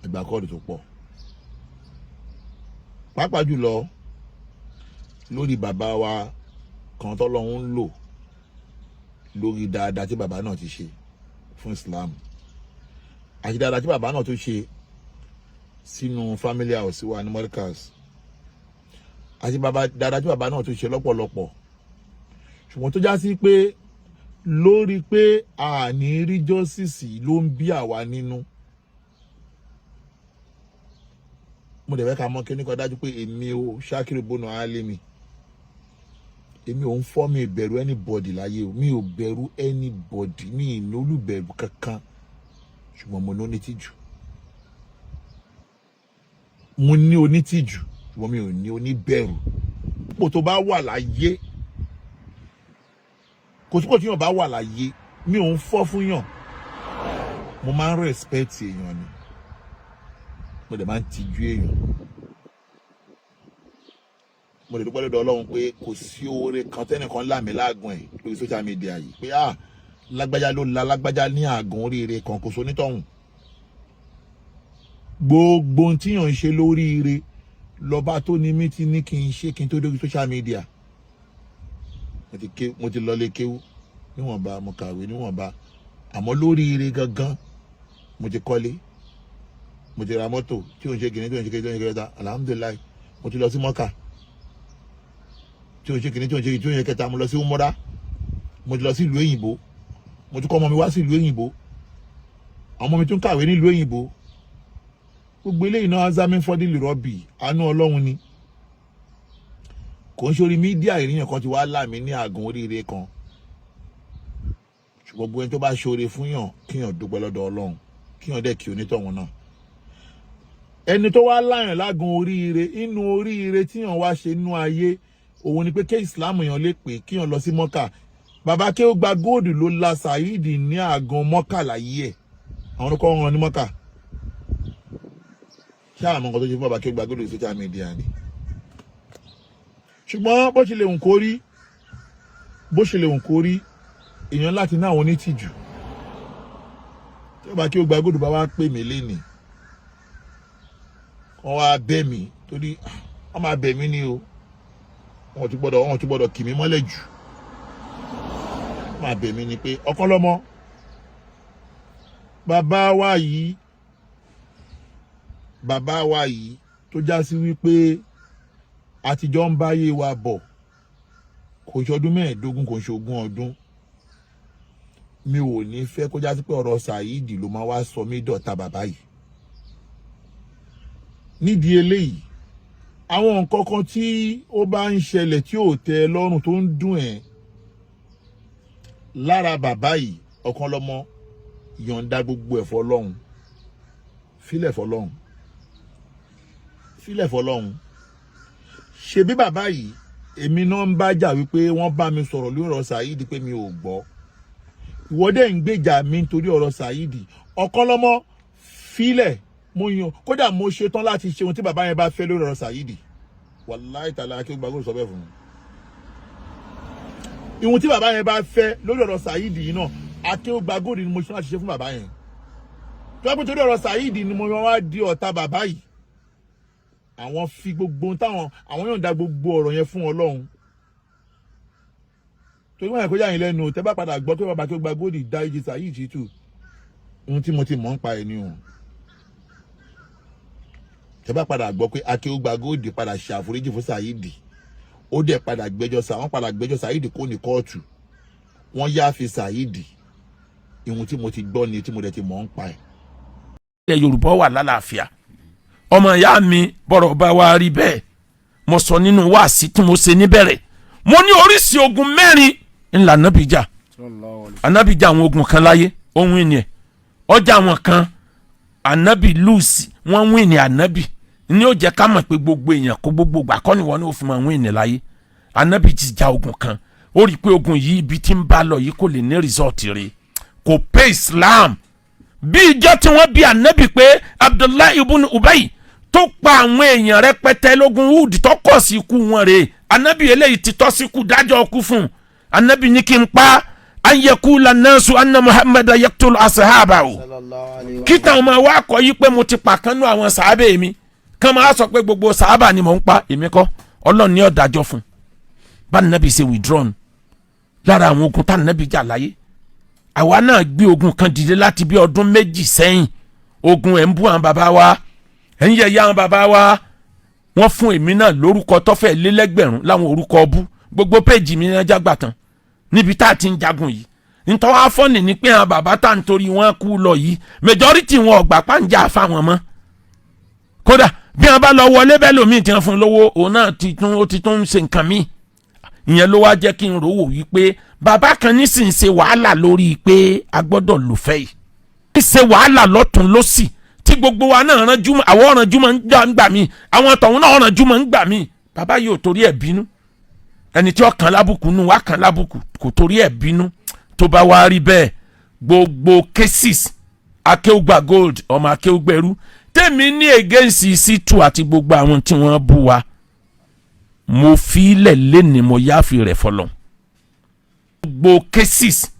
Ẹgbà kọ́ọ̀lù tó pọ̀, pàápàá jùlọ lórí bàbá wa kan tọ́lọ́hún ń lò lórí dáadáa tí bàbá náà ti ṣe fún Islam àti dáadáa tí bàbá náà tó ṣe sínú family house wa ní Markaz, àti bàbá dáadáa tí bàbá náà tó ṣe lọ́pọ̀lọpọ̀, ṣùgbọ́n tó já sí pé lórí pé àní rí justice ló ń bí àwa nínú. Mo dẹ̀ fẹ́ ká mọ̀ kíní kan dájú pé èmi ò Ṣakiru Bonu Alimi, èmi ò ń fọ́, mi bẹ̀rù anybody láyé o. Mi ò bẹ̀rù anybody, mi ì ní olùbẹ̀rù kankan, ṣùgbọ́n mo ní onítìjú. Mo ní onítìjú, ṣùgbọ́n mi ò ní oníbẹ̀rù. Ipò tó bá wà láyé, kò sí kò tí yàn bá wà láyé, mi ò ń fọ́ fún yàn. Mo máa ń respect èèyàn ni, mo dẹ̀ máa ń tijú èèyàn. Mo lè dúpẹ́ lọ́dọ̀ Ọlọ́run pé kò sí oore kan tẹ́nìkan láàmì láàgùn ẹ̀ lórí social media yìí pé, ah, lágbájá ló la lágbájá ní àgùn oríire kan. Kò sónítọ̀hún. Gbogbo ohun tíyàn ń ṣe lóríire, lọ́ba tó ní mí ti ní kí n ṣe kí n tó dórí social media. Mo ti ké, mo ti lọlé kéwú níwọ̀nba, mo kàwé níwọ̀nba, àmọ́ lóríire gangan, mo ti kọ́lé, mo ti ra mọ́tò tí ò ń ṣe kìnní, tí ò ń ṣe kìnní, tí ò ń ṣe kẹta. Alhamdulillahi. Mo ti lọ sí Mọ́kà tí ò ń ṣe kìnní, tí ò ń ṣe kìnní, tí ò ń ṣe kẹta. Mo lọ sí umura, mo ti lọ sí ìlú òyìnbó, mo ti kọ́ ọmọ mi wá sí ìlú òyìnbó, àwọn ọmọ mi tún kàwé nílùú òyìnbó. Gbogbo eléyìí náà, azamin fọdílì rọbì, àánú Ọlọ́run ni. Kò ń sórí media ìrìyàn kan ti wá láàmì ní àgùn oríire kan, ṣùgbọ́n gbogbo ẹni tó bá ṣoore fún yàn, kíyàn dúpẹ́ lọ́dọ̀ Ọlọ́run, kíyàn dẹ̀ kí onítọ̀hún náà. Ẹni tó wá láyàn lágùn oríire, inú oríire tíyàn wá ṣe inú ayé òun ni pé kí Ìsìláàmù yàn lè pè kíyàn lọ sí Mọ́kà. Bàbá kí ó gba góòdù ló la Saheed ní àgàn Mọ́kà láyé ẹ̀. Àwọn ọkọ̀ wọn ní Mọ́kà. Ṣé àwọn nǹkan tó ṣe fún bàbá kí ó gba góòdù social media ni? Ṣùgbọ́n bó ṣe lè hùn kó rí, bó ṣe lè hùn kó rí, èèyàn láti ní àwọn onítìjú. Tí bàbá kí ó gba góòdù bá wá pè mí lénìí, wọ́n wá bẹ̀ mí, torí wọ́n máa bẹ̀ mí ní o. Wọ́n ti gbọ́dọ̀ kì mí mọ́lẹ̀ jù. Wọ́n máa bẹ̀ mí ni pé ọ̀kan lọ́mọ bàbá wa yìí, bàbá wa yìí tó já sí wípé àtijọ́ ń báyé wa bọ̀, kò ń ṣe ọdún 15, kò ń ṣe 20 ọdún. Mi ò ní fẹ́ kó já sí pé ọ̀rọ̀ Saheed ló máa wá sọ mí dọ̀tá bàbá yìí. Nídìí eléyìí, àwọn nǹkan kan tí ó bá ń ṣẹlẹ̀ tí ò tẹ́ ẹ lọ́rùn, tó ń dùn ẹ́ lára bàbá yìí, ọ̀kan lọ́mọ, yọ̀ǹda gbogbo ẹ̀ fọlọ́hun, fílẹ̀ fọlọ́hun, fílẹ̀ fọlọ́hun. Ṣebí bàbá yìí, èmi náà ń bá jà wípé wọ́n bá mi sọ̀rọ̀ lórí ọ̀rọ̀ Saheed pé mi ò gbọ́. Ìwọ dẹ̀ ń gbèjà mi nítorí ọ̀rọ̀ Saheed. Ọ̀kan lọ́mọ, fílẹ̀. Mo yan, kódà mo ṣetán láti ṣe ohun tí bàbá yẹn bá fẹ́ lórí ọ̀rọ̀ Saheed. Wàláì tàlà kí ó gbàgbọ́ sọ bẹ́ẹ̀ fún mi. Ìhun tí bàbá yẹn bá fẹ́ lórí ọ̀rọ̀ Saheed yìí náà, Akéwògbà Gold ni mo ṣe láti ṣe fún bàbá yẹn. Tó bá pẹ́ torí ọ̀rọ̀ Saheed ni mo wá di ọ̀tá bàbá yìí, àwọn fi gbogbo táwọn, àwọn yóò da gbogbo ọ̀rọ̀ yẹn fún Ọlọ́run, torí wọn yẹn kó yà yín lẹ́nu. Tẹ́ bá padà gbọ́ pé bàbá Akéwògbà Gold dá ìjì Saheed Shittu, ohun tí mo ti mọ̀ ń pa ẹ̀ ni o. Tẹ́ bá padà gbọ́ pé Akéwògbà Gold padà ṣe àforíjì fún Saheed, ó dẹ̀ padà gbẹ́jọ́ sa, wọ́n padà gbẹ́jọ́ Saheed kó ní kóòtù, wọ́n yááfi Saheed, ìhun tí mo ti gbọ́ ni, tí mo dẹ̀ ti mọ̀ ń pa ẹ̀. Ilẹ̀ Yorùbá wà lálàáfíà. Ọmọ ìyá mi, bọ̀rọ̀ bá wa rí bẹ́ẹ̀, mo sọ nínú wáàsí tí mo ṣe níbẹ̀rẹ̀, mo ní oríṣi ogun mẹ́rin ńlá Ànábì jà. Ànábì jà àwọn ogun kan láyé, ohun ìní ẹ̀ ọjà àwọn kan, Ànábì lose, wọ́n win ní. Ànábì ní ó jẹ́ ká mọ̀ pé gbogbo èèyàn kó gbogbo gbà kọ́ ni wọ́n ní òfin máa win ní láyé. Ànábì ti ja ogun kan, ó rí i pé ogun yìí, ibi tí ń bá lọ yìí, kò lè ní result rẹ̀, kò pé Islam. Bí ìjọ tí wọ́n bí Ànábì pé Abdullahi ibn Ubay tó pa àwọn èèyàn rẹpẹtẹ lógun Uhud, tó kọ̀ sí ikú wọn rèé, Ànábì eléyìí ti tọ́ sí ikú, dájọ́ ikú fún un. Ànábì ní kí n pa. An yakula nasu anna Muhammad yaqtulu ashabahu. Sallallahu alayhi wa Kí táwọn ọmọ wa kọ yí pé mo ti pa kan nú àwọn sàábẹ̀ mi, kán máa sọ pé gbogbo sàábà ni mò ń pa. Èmi kọ́, Ọlọ́run ní ọ̀dàjọ́ fún bá nàbì ṣe withdrawn lára àwọn ogun tá nàbì jà láyé. Àwa náà gbé ogun kan dìde láti bí ọdún 2 sẹ́yìn. Ogun ẹ̀ ń bú àwọn bàbá wa, ẹ̀ ń yẹ̀yẹ́ àwọn bàbá wa. Wọ́n fún èmi náà lórúkọ tọ́fẹ̀ lélẹ́gbẹ̀rún láwọn orúkọ ọbú. Gbogbo péjì mi náà jágbà tán níbi tá a ti ń jagun yìí. Ntọ́ afọ́nì ni pé àwọn bàbá tá à ń torí wọn kú lọ yìí, majority wọn ọ̀gbà pàǹjà fáwọn mọ́. Kódà bí wọn bá lọ wọlé bẹ́ẹ̀ lómi tí wọ́n fún lówó, òun náà ti tún, ó ti tún ń ṣe nǹkan míì. Ìyẹn ló wá jẹ́ kí n rówó wípé bàbá kan nísìnyí ṣe wàhálà lórí pé a gbọ́dọ̀ lòfẹ́ yìí, ń ṣe wàhálà lọ́tún lọ́sì tí gbogbo wa náà ránjú mọ́. Àwọn ọ̀rànjú mọ́ ń gbà ń gbà mí, àwọn tọ̀hún náà ọ̀rànjú mọ́ ń gbà mí. Bàbá yìí ò torí ẹ̀ bínú. Ẹni tí ó kàn lábùkù nù wá kàn lábùkù, kò torí ẹ̀ bínú. Tó bá wá rí bẹ́ẹ̀, gbogbo cases Akéwùgbà Gold, ọmọ Akéwùgbẹ̀rú, tèmi ní against C2 àti gbogbo àwọn tí wọ́n bú wa, mo fi ilẹ̀ lẹ́ni, mo yáfi rẹ̀ fọlọ́. Gbogbo cases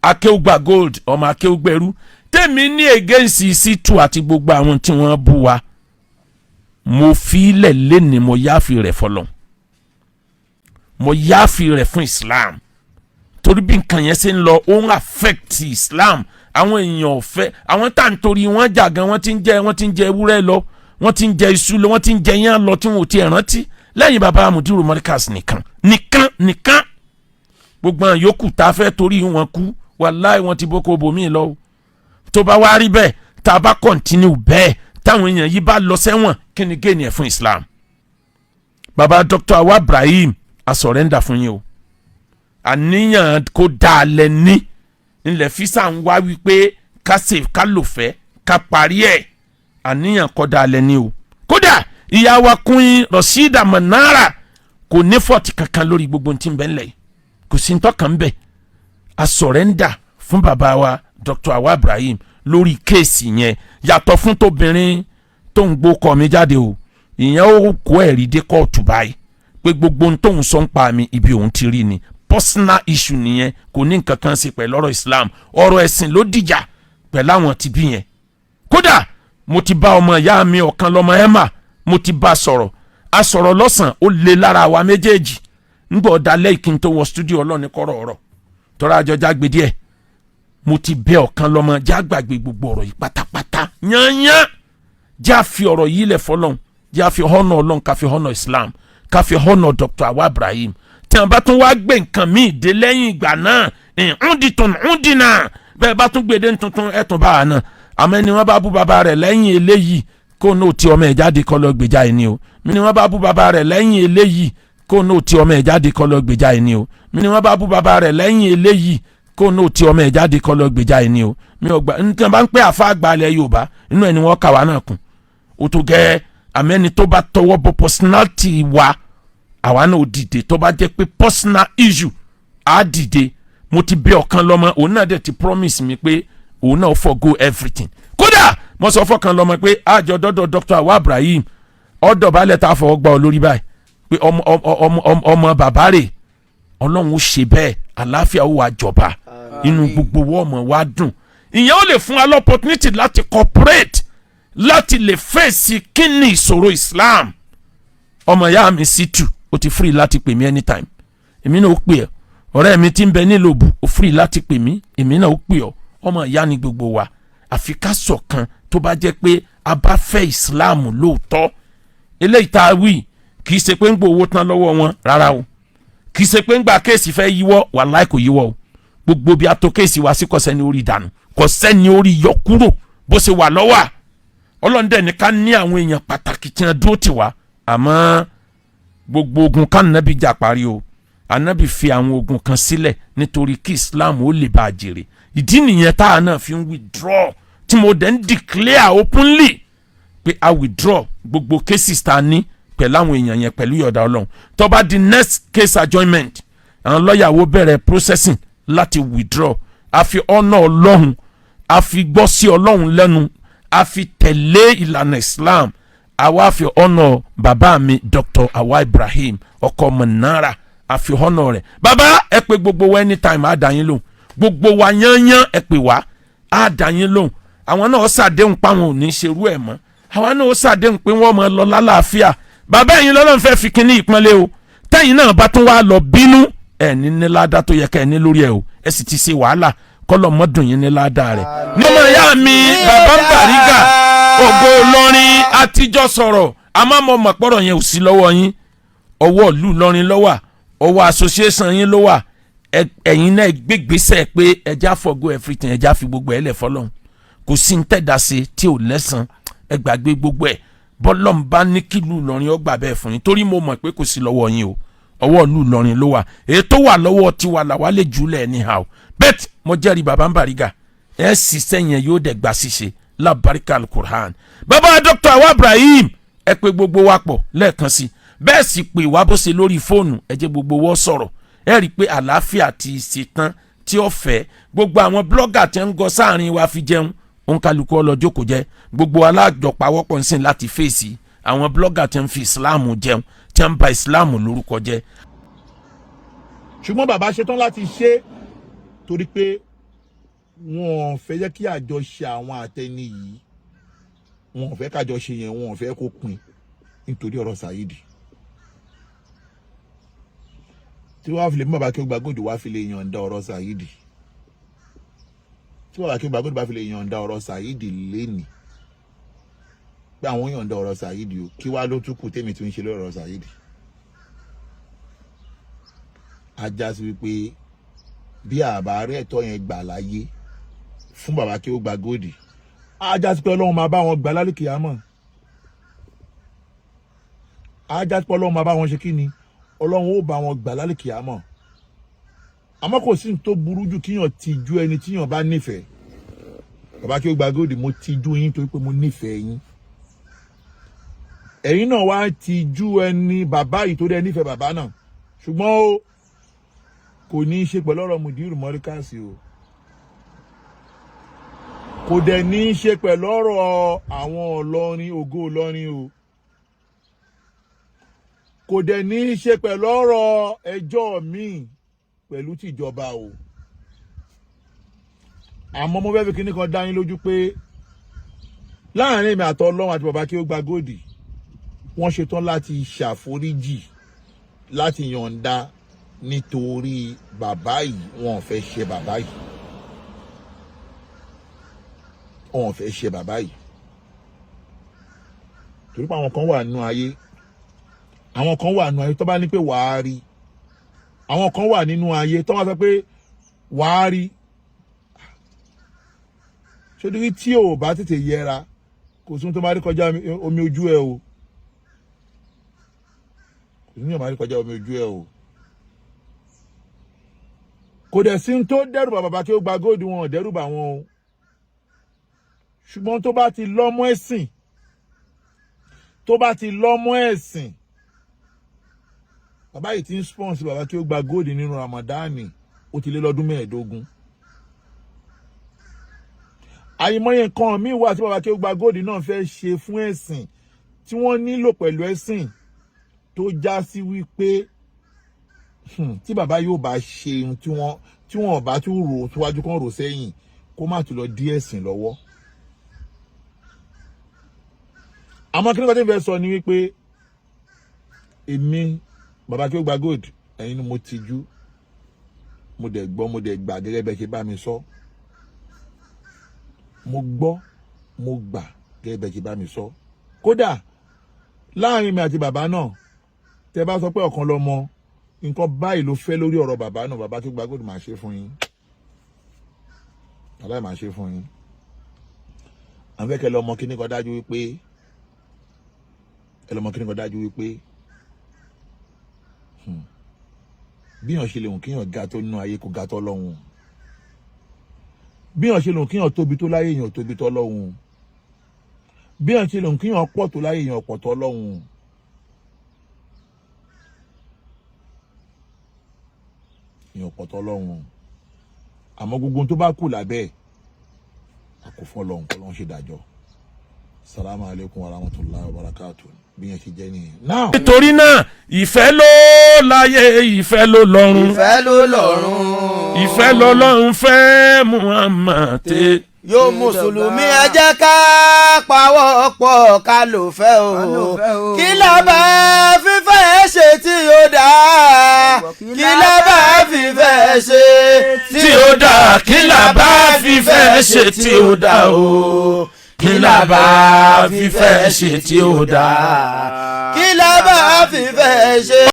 Akéwùgbà Gold, ọmọ Akéwùgbẹ̀rú, tèmi ní against C2 àti gbogbo àwọn tí wọ́n bú wa, mo fi ilẹ̀ lẹ́ni, mo yáfi rẹ̀ fọlọ́, mo yáfi rẹ̀ fún Islam, torí bí nǹkan yẹn ṣe ń lọ, ó ń affect Islam. Àwọn èèyàn ọ̀fẹ́ àwọn tá à ń torí wọ́n jà gan, wọ́n ti ń jẹ ewúrẹ́ lọ, wọ́n ti ń jẹ iṣu lọ, wọ́n ti ń jẹ yán lọ, tí wọn ò tiẹ̀ rántí lẹ́yìn bàbá Mudiru Markaz nìkan nìkan nìkan. Gbogbo àwọn yòókù tá a fẹ́ torí wọn kú, wàláì, wọ́n ti boko bòmíì lọ o. Tó bá wá rí bẹ́ẹ̀, tá a bá continue bẹ́ẹ̀, táwọn èèyàn yìí bá lọ sẹ́wọ̀n, kí ni gain ẹ̀ fún Islam? Bàbá Dr. Awa Ibrahim, a surrender fún yín o. Àníyàn kó dáa lẹ ní ilẹ̀ fisa ń wá wípé ká ṣe ká lò fẹ́ ká parí ẹ̀. Àníyàn kó dáa lẹ ní o. Kódà ìyá wa Queen Rasheeda Manara kò ní fault kankan lórí gbogbo tí ń bẹ ńlẹ̀ yìí. Kò sí ntọ́kàn ń bẹ̀. A surrender fún bàbá wa Dr. Awa Ibrahim lórí case yẹn, yàtọ̀ fún tóbìnrin tó ń gbó kọ́ mi jáde o. Ìyẹn ó kó ẹ̀rí dé kóòtù báyìí pé gbogbo ohun tóun sọ ń pa mi, ibi òun ti rí ni. Personal issue nìyẹn, kò ní nǹkan kan ṣe pẹ̀lú ọ̀rọ̀ Islam. Ọ̀rọ̀ ẹ̀sìn ló dìjà pẹ̀lú àwọn tìbí yẹn. Kódà mo ti bá ọmọ ìyá mi ọ̀kan lọ́mọ Emma, mo ti bá a sọ̀rọ̀, a sọ̀rọ̀ lọ́sàn-án, ó lé lára wa méjèèjì. Ńgbọ́ ọ̀dàlẹ́ ìkíni tó wọ studio, ọlọ́ọ̀ni kọ́rọ̀ ọ̀rọ̀ tọ́ra àjọ jágbe díẹ̀. Mo ti bẹ ọ̀kan lọ́mọ, jágbàgbé gbogbo ọ̀rọ̀ yìí pátápátá yányán, já fi ọ̀rọ̀ yìí lẹ̀ fọlọ́n, já fi honour Ọlọ́run, ká fi honour Islam, ká fi honour Dr. Awa Ibrahim. Tí wọn bá tún wá gbé nǹkan míì dé lẹ́yìn ìgbà náà, ń dìnnà bẹ́ẹ̀ bá tún gbé dé tuntun, ẹ̀ tún bá a náà. Àmọ́ ẹni wọ́n bá bú bàbá rẹ̀ lẹ́yìn eléyìí, kó ní ti ọmọ ẹ̀ jáde kọ́ lọ gbèjà ẹ̀ ní o. Mi ni wọ́n bá bú bàbá rẹ̀ lẹ́yìn eléyìí, kó ní ti ọmọ ẹ̀ jáde kọ́ lọ gbèjà ẹ̀ ní o. Mi ni wọ́n bá bú bàbá rẹ̀ lẹ́yìn eléyìí, kó ní ti ọmọ ẹ̀ jáde kọ́ lọ gbèjà ẹ̀ ní o. Mi ò gbà ní tí wọ́n bá ń pẹ́ àfa àgbà alẹ́ Yorùbá inú ẹ̀ ni wọ́n kà wá náà kùn ó tó gẹ́. Àmẹ́ni tó bá tọwọ́ bọ personality wa, àwa náà ó dìde. Tó bá jẹ́ pé personal issue, á dìde. Mo ti bẹ ọ̀kan lọ́mọ, òun náà dẹ̀ ti promise mi pé òun náà forgo everything. Kódà mo sọ fọkàn lọ́mọ pé àjọ dọ́dọ̀ Dr. Awa Ibrahim, ọ̀dọ̀ balẹ̀ tá a fọwọ́ gbá ọ lórí báyìí pé ọmọ ọmọ ọmọ bàbá rẹ̀. Ọlọ́run ó ṣe bẹ́ẹ̀, àlàáfíà ó wà jọba, inú gbogbo wọ́ọ̀mọ̀ wa dùn. Ìyẹn ó lè fún wa l'opportunity láti cooperate, láti lè fèsì kíni ìṣòro Islam. Ọmọ ìyá mi Situ, ó ti free láti pè mí anytime, èmi náà ó pè ẹ́. Ọ̀rẹ́ mi ti ń bẹ nílòbù, ó free láti pè mí, èmi náà ó pè ọ́. Ọmọ ìyá ni gbogbo wa, àfi ká ṣọ̀kan. Tó bá jẹ́ pé a bá fẹ́ Islam lóòótọ́, eléyìí tá a wí, kì í ṣe pé ń gbọ́ owó tán lọ́wọ́ wọn rárá o. Kì í ṣe pé ń gba case fẹ́ yíwọ́. Wàláì, kò yíwọ́ o. Gbogbo bí a tó case wa sí, kò sẹ́ni orí dànù, kò sẹ́ni orí yọ kúrò bó ṣe wà lọ́wọ́ à. Ọlọ́ndẹ̀ ní ká ní àwọn èèyàn pàtàkì tí wọ́n dúró tì wá. Àmọ́ gbogbo ogun ká nàbí jà parí o, anabi fi àwọn ogun kan sílẹ̀ nítorí kí Islam ó lè bá a jèrè. Ìdí nìyẹn tá a náà fi ń withdraw, tí mo dẹ̀ ń declare openly pé a withdraw gbogbo cases tá a ní pẹ̀lú àwọn èèyàn yẹn, pẹ̀lú ìyọ̀dà Ọlọ́run. Tó bá di next case adjournment, àwọn lọ́ọ̀yà wo bẹ̀rẹ̀ processing láti withdraw. A fi honour Ọlọ́run, a fi gbọ́ sí Ọlọ́run lẹ́nu, a fi tẹ̀lé ìlànà Islam, àwa fi honour bàbá mi Dr. Awa Ibrahim, ọkọ Manara, a fi honour rẹ̀. Bàbá, ẹ pé gbogbo wa anytime, á dá yín lóhùn. Gbogbo wa yányán, ẹ pè wá, á dá yín lóhùn. Àwọn náà ṣàdéhùn páwọn ò ní ṣerú ẹ̀ mọ́. Àwọn náà ṣàdéhùn pé wọ́n máa lọ lálàáfíà. Bàbá, ẹ̀yin lọ́lọ́run fẹ́ fi kínní ìpínlẹ̀ o. Tẹ́yìn náà bá tún wá lọ bínú, ẹ̀ ní ní ládá tó yẹ ká ẹ ní lórí ẹ o. Ẹ sì ti ṣe wàhálà, kọ́lọ̀ mọ́dún yín ní ládá rẹ̀. Ní ọmọ ìyá mi, bàbá ń Bàrígà, Ògo Ìlọrin, àtijọ́ sọ̀rọ̀, àmọ́ mo mọ̀ pọ̀rọ̀ yẹn ò sí lọ́wọ́ yín. Ọwọ́ ìlú Ìlọrin ló wà, ọwọ́ association yín ló wà. Ẹ̀yin náà gbégbèsè pé ẹja forgo everything, ẹja fi gbogbo ẹ̀ lẹ̀ fọlọ́run. Kò sí ń tẹ̀dá ṣe tí ò lẹ́sàn. Ẹ gbàgbé gbogbo ẹ̀. Bọ́lọ́n bá ní kílù Ìlọrin ó gbà bẹ́ẹ̀ fún yín, torí mo mọ̀ pé kò sí lọ́wọ́ yín o, ọwọ́ ìlú Ìlọrin ló wà. Èyí tó wà lọ́wọ́ tiwa làwa lè jùlẹ̀ anyhow. Bẹ́ẹ̀ mo jẹ́rìí bàbá ń Bàrígà, ẹ̀ ṣiṣẹ́ yẹn, yóò dẹ̀ gbà ṣiṣẹ́ lábàríkà alukur'an. Bàbá Dr. Awa Ibrahim, ẹ pé gbogbo wa pọ̀ lẹ́ẹ̀kan sí bẹ́ẹ̀ sì pè wá bó ṣe lórí fóònù. Ẹ jẹ́ gbogbo wọ́ sọ̀rọ̀. Ẹ rí i pé àlàáfíà ti ṣetán tí ó fẹ́ gbogbo àwọn blogger tí ń gọ sáàrin wa fi jẹun. Òǹkàlùkù ọlọ́jókòó jẹ́ gbogbo alájọpawọ́pọ̀ ń sìn láti fèsì àwọn blogger tí ń fi Islam jẹun, tí ń ba Islam lórúkọ jẹ́. Ṣùgbọ́n bàbá ṣetán láti ṣe é, torí pé wọn ò fẹ́ jẹ́ kí àjọṣe àwọn àtẹni yìí, wọn ò fẹ́ kájọṣe yẹn, wọn ò fẹ́ kó pin nítorí ọ̀rọ̀ Saheed. Tí wọ́n á fi lè mú bàbá kí ó gba góòdù wá fi lè yànda ọ̀rọ̀ Saheed, tí bàbá kí ó gba góòdù bá fi lè yànda ọ̀rọ̀ Saheed lénìí, pé àwọn yànda ọ̀rọ̀ Saheed o, kí wá ló tún kù tèmi tún ń ṣe lórí ọ̀rọ̀ Saheed? Á já sí wípé bí àbá rẹ̀ ẹ̀tọ́ yẹn gbà láyé fún bàbá kí ó gba góòdì, á já sí pé Ọlọ́run máa bá wọn gbà lálùkìyámọ̀. Á já sí pé Ọlọ́run máa bá wọn ṣe kí ni? Ọlọ́run ó bá wọn gbà lálùkìyámọ̀. Àmọ́ kò sí ní tó burú jù kíyàn tijú ẹni tíyàn bá nífẹ̀ẹ́. Bàbá kí ó gba góòdì, mo tijú yín torí pé mo nífẹ̀ẹ́ yín. Ẹ̀yin náà wá tijú ẹni bàbá yìí torí ẹ nífẹ̀ẹ́ bàbá náà. Ṣùgbọ́n o kò ní í ṣe pẹ̀lú ọ̀rọ̀ Mùdírù Mọ́ríkàsì o, kò dẹ̀ ní í ṣe pẹ̀lú ọ̀rọ̀ àwọn Ìlọrin, Ògo Ìlọrin o, kò dẹ̀ ní í ṣe pẹ̀lú ọ̀rọ̀ ẹjọ́ míì pẹ̀lú tìjọba o. Àmọ́ mo fẹ́ fi kíní kan dá yín lójú pé láàrin èmi àtọ Ọlọ́run àti bàbá kí ó gba góòdì, wọ́n ṣetán láti ṣàforíjì, láti yọ̀ǹda nítorí bàbá yìí. Wọn ò fẹ́ ṣe bàbá yìí, wọn ò fẹ́ ṣe bàbá yìí, torí pé àwọn kan wà nínú ayé, àwọn kan wà nínú ayé tó bá ní pé wàá rí, àwọn kan wà nínú ayé tó bá sọ pé wàá rí. Ṣé tí o bá tètè yẹra, kò sí ohun tó máa rí kọjá omi ojú ẹ o. Kò sí ohun tó máa rí kọjá omi ojú ẹ o. Kò dẹ̀ sí ohun tó dẹ́rù bà bàbá kí ó gba góòdù, wọn ò dẹ́rù bà wọn o. Ṣùgbọ́n tó bá ti lọ́mọ ẹ̀sìn, tó bá ti lọ́mọ ẹ̀sìn, bàbá yìí ti ń sponsor bàbá kí ó gba góòdù nínú Ramadani, ó ti lé lọ́dún 15. Àìmọye nǹkan míì wà tí bàbá kí ó gba góòdù náà fẹ́ ṣe fún ẹ̀sìn, tí wọ́n nílò pẹ̀lú ẹ̀sìn, tó já sí wípé tí bàbá yóò bá ṣe ohun tí wọ́n bá tún rò síwájú kan rò sẹ́yìn, kó má tún lọ dí ẹ̀sìn lọ́wọ́. Àmọ́ kí ni kò tí ń fẹ́ sọ ni wípé èmi bàbá kí ó gba gold, ẹ̀yin ni mo tijú, mo dẹ̀ gbọ́, mo dẹ̀ gbà gẹ́gẹ́ bẹ́ẹ̀ ṣe bá mi sọ. Mo gbọ́, mo gbà gẹ́gẹ́ bẹ́ẹ̀ ṣe bá mi sọ. Kódà láàrin mi àti bàbá náà, tẹ bá sọ pé ọ̀kan lọ́mọ, nǹkan báyìí ló fẹ́ lórí ọ̀rọ̀ bàbá náà, bàbá tó gba gold, máa ṣe fún yín. Bàbá yìí máa ṣe fún yín. Àwọn fẹ́ kẹ́ lọ́mọ kíní kan dájú wípé ẹ lọ́mọ kíní kan dájú wípé bíyàn ṣe lè hùn kíyàn ga tó nínú ayé, kó ga tó lọ́hùn. Bíyàn ṣe lè hùn kíyàn tóbi tó láyé, èèyàn tóbi tó lọ́hùn. Bíyàn ṣe lè hùn kíyàn pọ̀ tó láyé, èèyàn pọ̀ tó lọ́hùn. Èèyàn pọ̀ tó lọ́hùn. Àmọ́ gbogbo ohun tó bá kù lábẹ́ ẹ̀, àkófọ́ lọ́hùn, kọ́ lọ́hùn ṣe dájọ́. Salamu alaykum wa rahmatulahi wa barakatu. Bí yẹn ṣe jẹ́ nìyẹn. Now. Nítorí náà, ìfẹ́ ló láyé, ìfẹ́ ló lọ́run. Ìfẹ́ ló lọ́rùn. Ìfẹ́ lọ́lọ́run fẹ́ Muhammad tẹ́. Yóò mùsùlùmí, ẹ jẹ́ ká pawọ́ pọ̀ ká lò fẹ́ o. Ká lò fẹ́ o. Kí la bá fífẹ́ ṣe tí ó dáa? Kí la bá fífẹ́ ṣe tí ó dà? Kí là bá fífẹ́ ṣe tí ó dà o? Kí là bá fífẹ́ ṣe tí ó dà? Kí la bá fífẹ́ ṣe.